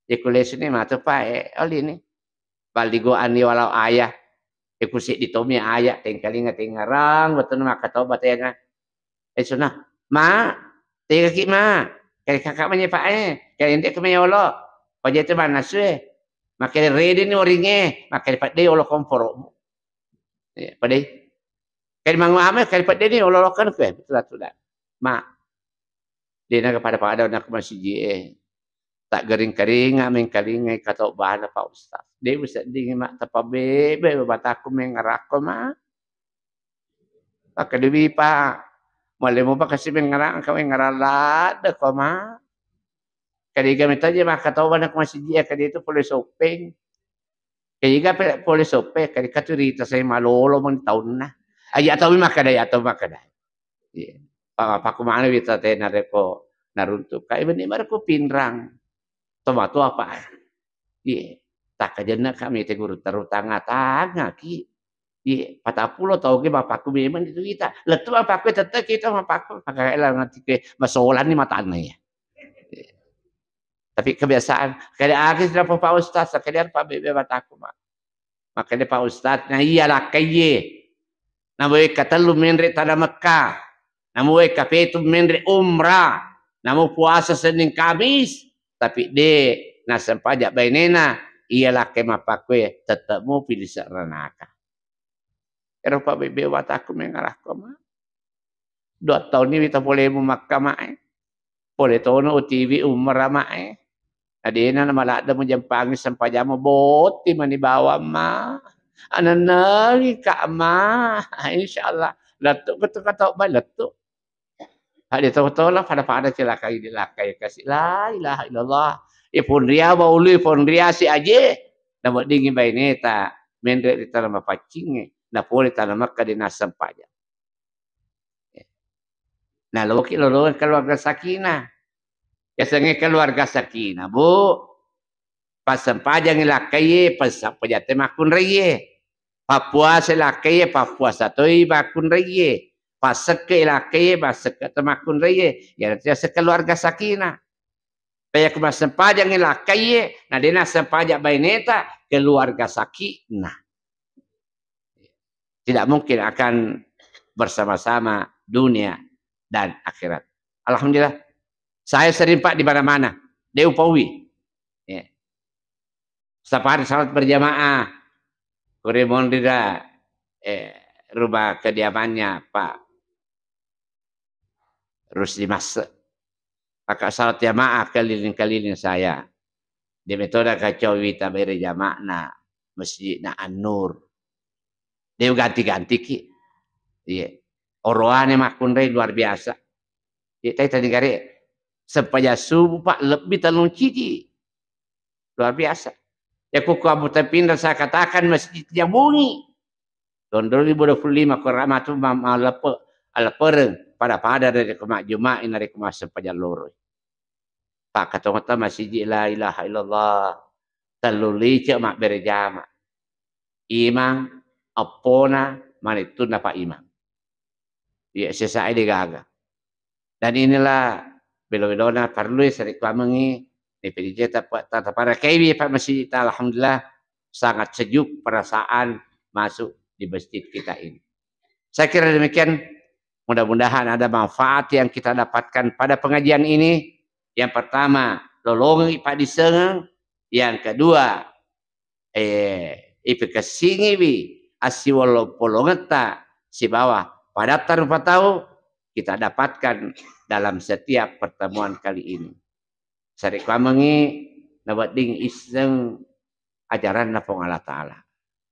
Iku lesuni matu pae, olini. Balligo ani walau ayah. Iku seddi tomi ayah, tengkalinga tengngarang, wettunna makkatoba tena. Eh, suna, "Ma, tegaki, Ma. Kali kakak menye, Pak, eh. Kali ende ke mayolo. Paja itu mana sue? Makali rede ni oringe, makali padde olo komporo." Ya, padde. Kali mangu ame, kali padde ni olo lokan kue, betul, betul. Ma, de naga pada-pada nak masiji e. Tak gering-keringa mengkalingai katobbana Pak Ustaz. De useddingi ma tapabebe bataku mengerakko, Ma. Pakkeduwi, Pak. Mallemu, Pak, kasi mengngerang, engka mengngerang ladde ko, Ma. Kadiga metoje makkatobana ko masiji e, kaditu pole soppeng. Kadiga pe-, pole soppeng, kadiga tu rita sai malolo meng taunna. Aja tau makkada, ya tau makkada. Iya. Pa-, pakku mana wita tena reko naruntuk. Kai beni mareko pinrang. Tomatoa apa? Iya. Takkajenna kami te guru terutanga-tanga ki. Iya, patappulo tau ke bapakku memang itu kita. Lettu bapakku tette kita bapakku. Maka elang nanti ke masolan ni matana ya. Tapi kebiasaan, kada agi sudah Pak Ustaz, sekalian Pak Bebe bataku, Mak. Makanya Pak Ustaz, nah iya lakkaie. Namo wekka tellu menre tana Mekka. Namo wekka petu menre umrah. Namo puasa Senin Kamis, tapi de nasempaja bainena, iya lakkai mappakue tette'mu pilise'ranaka. Ero Pak Bebe wataku mengarahko, Mak. Dua taunni wita polemu Makka, Mak, e. Pole tono utiwi umrah, Mak, e. Adena na maladde mujampangi sempajammu botti mani bawang, Mak. Anennengi ka, Mak. Insyaallah. Lettu ketu katau bai lettu. Hade tau-tau la pada-pada cilaka idi lakkai kasi la ilaha illallah. Ipunria baulu ipunria si aje. Na weddingi baineta menre ri tana mapaccingnge. Na pole tana Makka de nassempajang. Naloki lolongeng keluarga sakinah. Yasengnge keluarga sakinah, Bu. Passempajangi lakkaie, passempajatte makkunraie. Pappuasa lakkaie, pappuasa toi makkunraie. Passekke lakkaie, passekke to makkunraie. Iyanatu yaseng keluarga sakinah. Payakku massempajangi lakkaie, na de nassempajang baineta, keluarga sakinah. Tidak mungkin akan bersama-sama dunia dan akhirat. Alhamdulillah, saya sering, Pak, di mana-mana. De upaui. Ya. Setiap hari salat berjamaah. Kure monri da, eh, rumah kediamannya Pak Rusdi Masse. Maka salat jamaah keliling-keliling saya. De metoda kacowi tabere jama'na masjidna An-Nur. De ganti-gantiki. Iya. Oroane makkunrai luar biasa. Iya, tai tadi gare sempajang subuh, Pak, lebbi tellung cidi. Luar biasa. Ya, ku Abu Tapinda saya katakan masjid jabungi. Tahun dua ribu dua puluh lima, ko ramatu ma-, maleppe-, aleppereng, pada-pada dari ko majjumai, nari ko massempajang loroi. Pak, katongetta masjid la ilaha illallah. Tellu lice mabbere jama. Imang, eppona, manettunna Pak Imang. Iya, sesae degaga. Dan inilah belo-belona parellui sarekkuammengngi, ni P D J tapa-, tataparakaiwi Pak Masjid ta, alhamdulillah, sangat sejuk perasaan masuk di masjid kita ini. Saya kira demikian, mudah-mudahan ada manfaat yang kita dapatkan pada pengajian ini. Yang pertama, lolongi Pak Disengeng. Yang kedua, eh, ipikessingiwi assiwollo-polongetta sibawa padatta rupa tau kita dapatkan dalam setiap pertemuan kali ini. Sarekkuammengngi nawedding isseng ajaranna Puang Allah Ta'ala.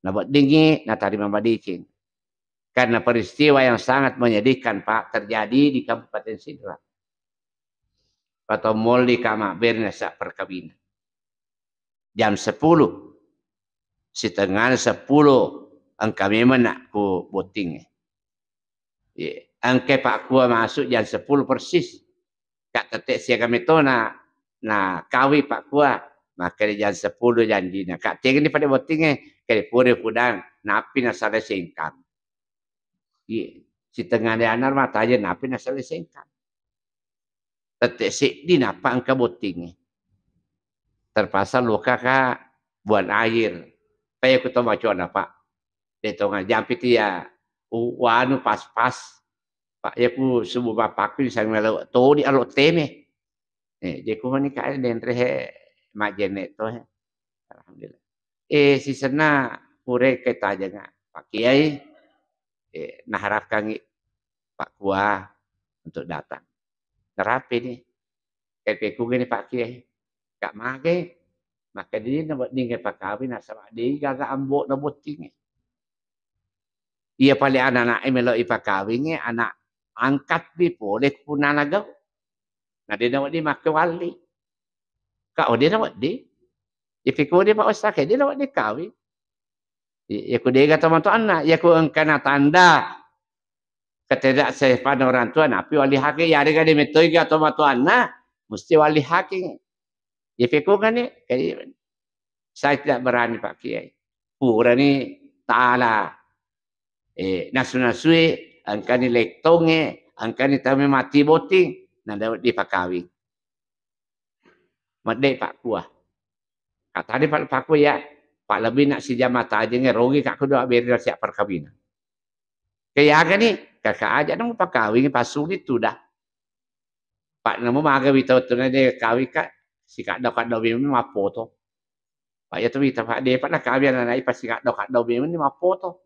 Naweddingngi natarima madeceng. Karena peristiwa yang sangat menyedihkan, Pak, terjadi di Kabupaten Sidrap. Pato molli ka mabbere nasa perkawinan. Jam sepuluh. Sitengngana sepuluh engka memeng na ku bottingnge. Iya, engka pakkua masuk jam sepuluh persis. Ka tette siaga metona na kawi pakkua, makkeda jam sepuluh janjina. Ka tengeni pada bottingnge, kede pura pudang, napi nasalai sengkang. Iya, sitengngana ana mataje napi nasalai sengkang. Tette seddi nappa engka bottingnge. Terpaksa lokaka buang air. Paya ku to macoa na, Pak. De tonga jampi tu ya u-, uanu pas-pas. Pak, ya ku subuh bapakku di sang melo todi alo teme. Eh, je ku mani ka denre he majene to he. Alhamdulillah. Eh, sisenna pura ke tajenga Pak Kiai, eh, naharapkangngi Pak Kua untuk datang. Narapi ni. Kekekungini Pak Kiai. Kak mage, maka dini weddingnge pakawing nasaba de gaga ambo'na bottingnge. Iya pale anak-anak e melo ipakawingnge, anak angkat bi pole ku punnana gau. Na de nawedding makkewalli. Ka oh, de' nawedding. Ipikku de' pa ustaz ke, de' nawedding kawing. Iya ku dega tomatoanna, iya ku engkana tanda ketidakseifan orang tua, napi wali hakim, yarega de' metoi ga tomatoanna, mesti wali hakim. Iya pikku kan ni, jadi saya tidak berani Pak Kiai. Purani ta'ala, eh, nasu-nasui, engkani lettongnge, engkani tame mati botting, nada dipakawing. Medde pakkua. Ka tadi pa-, pakkua ya, Pak, lebbi na sijama tajengnge rogi ka kudu aberi sia perkawinan. Ke yaga ni, kaka aja nang pakawing pasugi tuda. Pak, namo maga wita wettuna de kawing ka, sikaddo-kaddo memang mappoto. Pak, ya tu wita Pak, de pa na kawing anak-anak pas sikaddo-kaddo memang ni mappoto.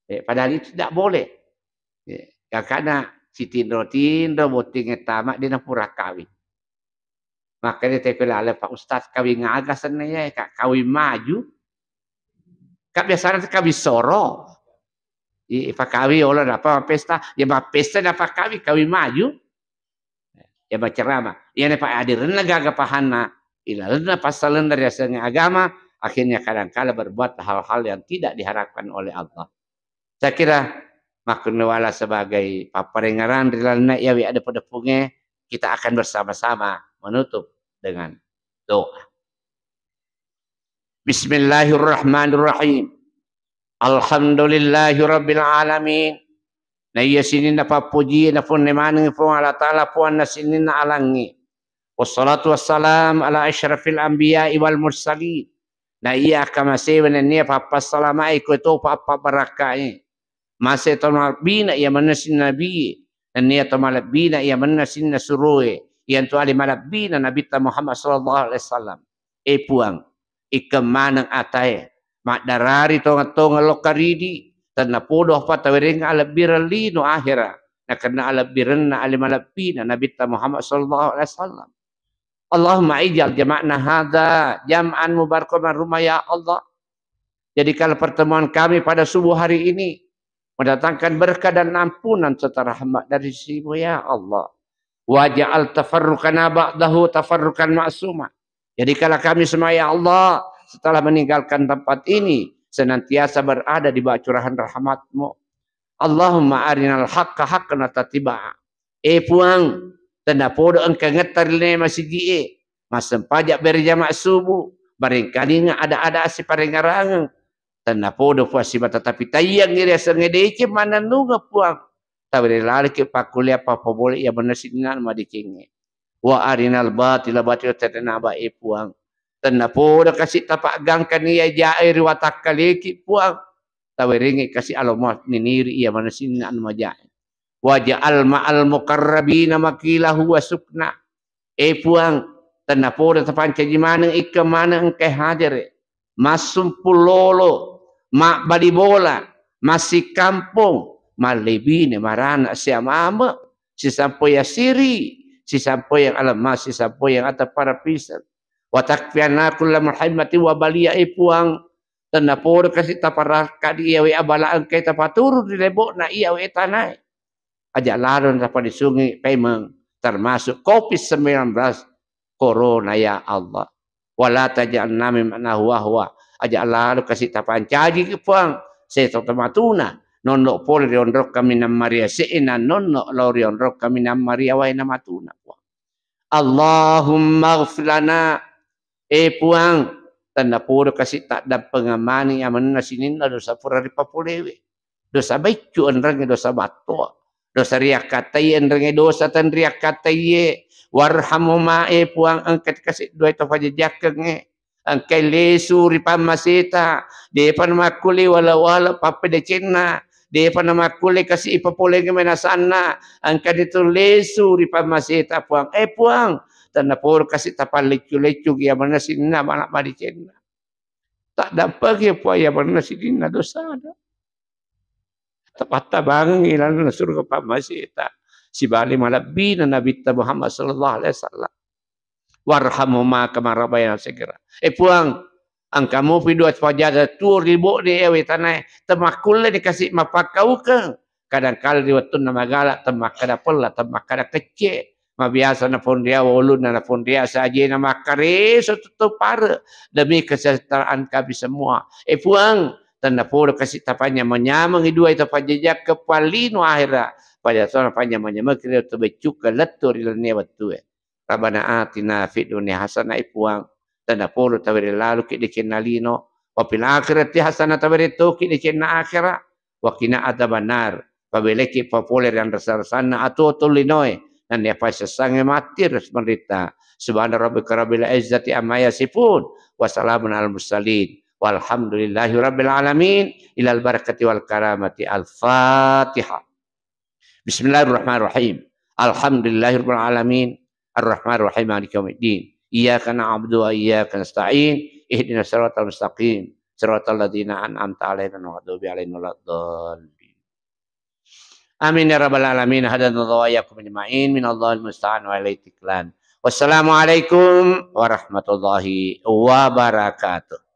Eh, padahal itu tidak boleh. Eh, kakana sitinro-tinro botting tama de napura kawing. Makanya teko laleng, "Pak Ustaz, kawing aga senna ya, Kak? Kawing maju?" Kak, biasanya tu kawing soro. I, pakawi ola napa pesta? Ya mappesta na pakawi, kawing maju. Ya macerama. Iya ne pa adirenna gaga pahanna, ilalenna passalenna riasengnge agama, akhirnya kadangkala berbuat hal-hal yang tidak diharapkan oleh Allah. Saya kira makkunawala sebagai papparengngerang ri lalenna iyawe adeppu-deppungnge, kita akan bersama-sama menutup dengan doa. Bismillahirrahmanirrahim. Alhamdulillahi rabbil alamin. Na iya sininna pappuji na ponne maneng Puang Allah Ta'ala, Puanna sininna alangnge. Wassalatu wassalam ala asyrafil anbiya'i wal mursalin. Na iya akkamasewa nennia pappassalama'i ko to pappabarakka'i. Mase to malebbina iya manna sininna nabi, nennia to malebbina iya manna sininna suroe, iyantu ali malebbina Nabitta Muhammad sallallahu alaihi wasallam. E Puang, ikkeng maneng atae, maddarari tongeng-tongeng lokka ridi, tennapodo apa tawereng alebbireng lino ahera, nakenna alebbirenna ali malebbina Nabitta Muhammad sallallahu alaihi wasallam. Allahumma ij'al jama'na hadza jam'an mubarakan marhuma ya Allah. Jadikanlah pertemuan kami pada subuh hari ini mendatangkan berkah dan ampunan serta rahmat dari sisimu ya Allah. Waj'al tafarruqana ba'dahu tafarruqan ma'suma. Jadikanlah kami semua ya Allah setelah meninggalkan tempat ini senantiasa berada di bawah curahan rahmatmu. Allahumma arinal haqqa haqqan warzuqna ittiba'a. E Puang, tennapodo engka ngetta ri lena masiji'e, massempajang berjamaah subuh, barengkalinga ada-ada siparengngerangeng. Tennapodo Puang sibata tapitayangngi riasengnge deceng mannennungeng Puang. Tawere laleki pakkulia pappabolei iya manna sininna madecengnge. Wa arinal batila batila tenaba e Puang. Tennapodo kasi tapaggangkani iya jae ri watakkaleki Puang. Tawerengngi kasi alo maniniri iya manna sininna anu majae. Waj'al ma'al muqarrabina maqilahu wa sukna. E Puang, tennapodo tapancaji maneng ikkeng maneng engkae hadere, massumpung lolo, mabbali bola, massikampong, mallebbine marana siamame, sisampoyang siri, sisampoyang alema, sisampoyang ateppa rapiseng. Wa takfina kulla muhimmatin wa balia, e Puang, tennapodo kasi taparakka di iyawe abala engkae tapaturun ri lebo'na iyawe tanae. Aja lalo napadisungi paimeng, termasuk covid sembilan belas corona, ya Allah. Wala taj'alna mimman ahwa ahwa. Aja lalo kasi tapancaji ki Puang, seto tamatuna, nonno pole ri onrong kaminang maria se'na, nonno lao ri onrong kaminang maria waena matuna Puang. Allahumma ighfir lana. E Puang, tennapodo kasi taddampengeng mani amenna sininna dosa pura ripapolewe. Dosa baiccu enrengnge, dosa battoa, dosa riakkataiye enrengnge, dosa tenriakkataiye. Warhamhuma, e Puang, engka kasi duai to pajajakkengnge. Engkai lesu ri pammaseta, depa namakkulle wale-wale pappedecenna, depa namakkulle kasi ipapoleng menasanna, engkani tu lesu ri pammaseta Puang. E Puang, tennapodo kasi tapalleccu-leccu iya manna sininna mala madecenna. Taddampengi Puang iya manna sininna dosana. Tapattabangengngi lalenna suruga pammaseta sibali malebbina Nabitta Muhammad sallallahu alaihi wasallam. Warhamhuma kama rabbayana shaghira. E Puang, engka mupi dua pajaja tuo ri lebo'na iyawe tanae, temakkulleni kasi mappakkaukeng. Kadangkala ri wettunna magala temmakkada pella, temmakkada kecce. Mabiasa naponriawa ulunna, naponriasa ajena, makkareso tutto pare demi kesejahteraan kami semua. Eh Puang, tennapodo kasi tapanyameng-nyamengi dua itu pajajakke pallino ahera. Pada sona panyameng-nyameng kira tu beccukke lettu ri lenne wettue. Rabbana atina fid dunya hasanah, eh Puang, tennapodo tawere lalu ki decenna lino, wa fil akhirati hasanah, tawere toki decenna akhera, wa qina adzabannar, pabeleki papole ri anrasa-rasanna atuo-tuo linoe, nennia pasessangnge matti res menderita. Subhana rabbika rabbil izzati amma yasifun, wa salamun alal mursalin, walhamdulillahi rabbil alamin, ilal barakati wal karamati. Al-Fatihah. Bismillahirrahmanirrahim. Alhamdulillahirabbil alamin. Arrahmanirrahim. Maliki yaumiddin. Iyyaka na'budu wa iyyaka nasta'in. Ihdinas siratal mustaqim. Siratal ladzina an'amta 'alaihim ghairil maghdubi 'alaihim waladdallin. Amin ya rabbal alamin. Hadanallahu wa iyyakum ajma'in. Minallahil musta'an wa ilaihi tiklan. Wassalamualaikum warahmatullahi wabarakatuh.